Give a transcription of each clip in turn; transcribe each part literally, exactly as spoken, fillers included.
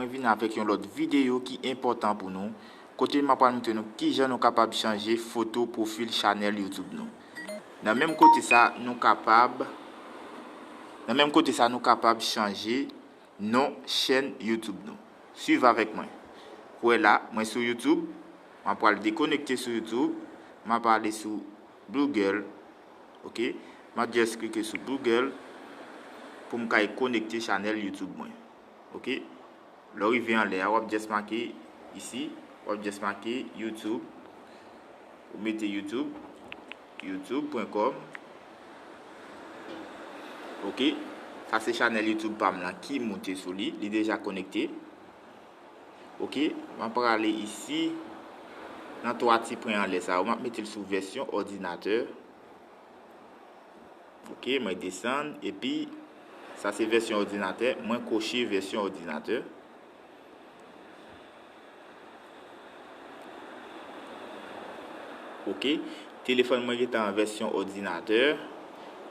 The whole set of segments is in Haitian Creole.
Vin avèk yon lòt videyo ki enpòtan pou nou, kote m ap pral montre nou kijan nou kapab chanje foto pwofil chanèl YouTube nou. Nan menm kote sa, nou kapab, nan menm kote sa, nou kapab chanje non chèn YouTube nou. Swiv avèk mwen. Ou wè la, mwen sou YouTube, m ap pral dekonekte sou YouTube, m ap ale sou Google, ok? M ap just klike sou Google pou m kay konekte chanèl YouTube mwen, ok? Lè w rive anlè a, w ap just make isi, w ap just make YouTube, ou mete YouTube, youtube point com. Ok, sa se chanèl YouTube pa m lan ki moute sou li, li deja konekte. Ok, m ap prale isi, nan twa ti pwen anlè sa yo, m ap mete l sou vèsyon òdinatè. Ok, mwen desann, epi sa se vèsyon òdinatè, mwen koche vèsyon òdinatè. Ok, telefòn mwen gentan an vèsyon òdinatè.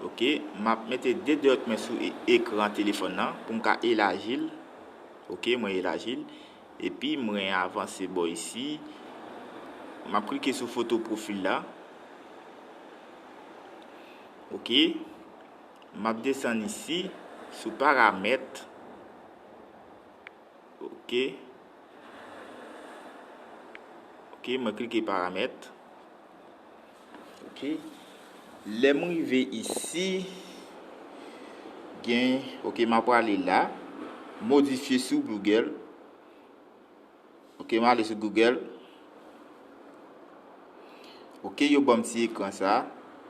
Ok, m ap mete de dwèt mwen sou e- ekran telefòn nan pou m ka elaji l. Ok, mwen elaji l. Epi mwen avanse bò isi. M ap klike sou foto pwofil la. Ok, m ap desann isi sou paramèt. Ok. Ok, mwen klike paramèt. Ok. Lè m rive isi, gen, ok, m ap prale la, modifye sou Google. Ok, m ale sou Google. Ok, yo ban m ti ekran sa.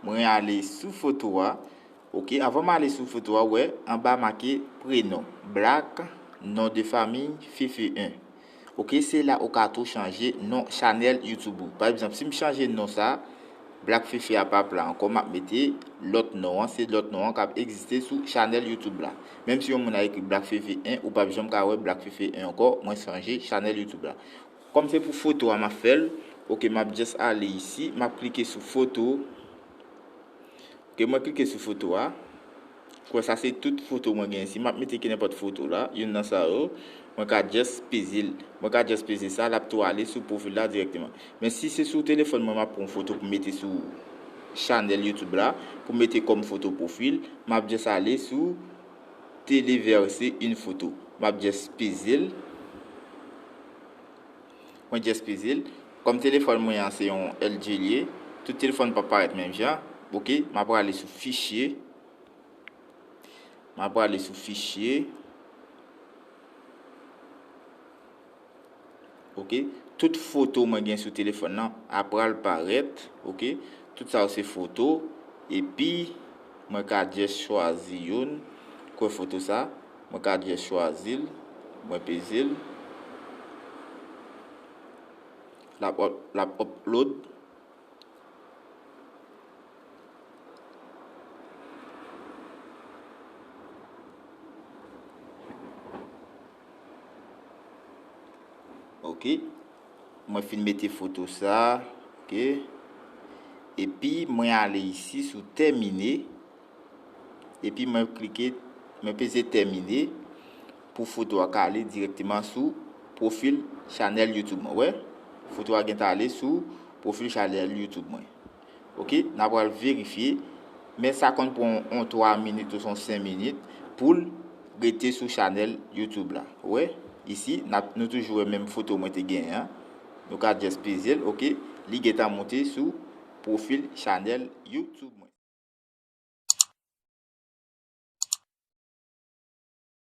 Mwen ale sou foto a. Ok, anvan m ale sou foto a, w wè, anba make prenon, Black, non de famiy, Fefe en. Ok, se la ou ka tou chanje non chanèl YouTube ou. Pa egzanp, si m chanje non sa, Black Fefe a p ap la ankò, m ap mete lòt non an, se lòt non an k ap egziste sou chanèl YouTube la. Menm si yon moun a ekri Black Fefe en, ou p ap janm ka wè Black Fefe en ankò, mwen chanje chanèl YouTube la. Kòm se pou foto a m ap fè l, ok, m ap just ale isi, m ap klike sou foto. Ok, mwen klike sou foto a. Kwè sa se tout foto mwen gen isi. M ap mete kenenpòt foto la, youn nan sa yo. Mwen ka just peze l. Mwen ka just peze sa, l ap tou ale sou pwofil la dirèkteman. Men si se sou telefòn mwen, m ap pran foto pou mete sou chanèl YouTube la, pou mete kòm foto pwofil, m ap just ale sou téléverser une photo. M ap just peze l. Mwen just peze l. Kòm telefòn mwen an se yon L G li ye, tout telefòn p ap parèt menm jan. Ok, m ap prale sou fichye. M ap prale sou fichye. Ok, tout foto mwen gen sou telefòn nan ap pral parèt. Ok, tout sa yo se foto. Epi, mwen ka just chwazi youn. Kwè foto sa, mwen ka just chwazi l. Mwen peze l. L ap up- l ap upload. Ok. Mwen fin mete foto sa. Ok. Epi mwen ale isi sou tèmine. Epi mwen klike, mwen peze tèmine pou foto a ka ale dirèkteman sou pwofil chanèl YouTube mwen. Wè, foto a gentan ale sou pwofil chanèl YouTube mwen. Ok, n a pral verifye. Men sa konn pran yon twa minit oswa yon senk minit pou l rete sou chanèl YouTube la. Ou wè, isi, n ap, nou toujou wè menm foto mwen te genyen an. Nou ka just peze l, ok, li gentan monte sou pwofil chanèl YouTube mwen.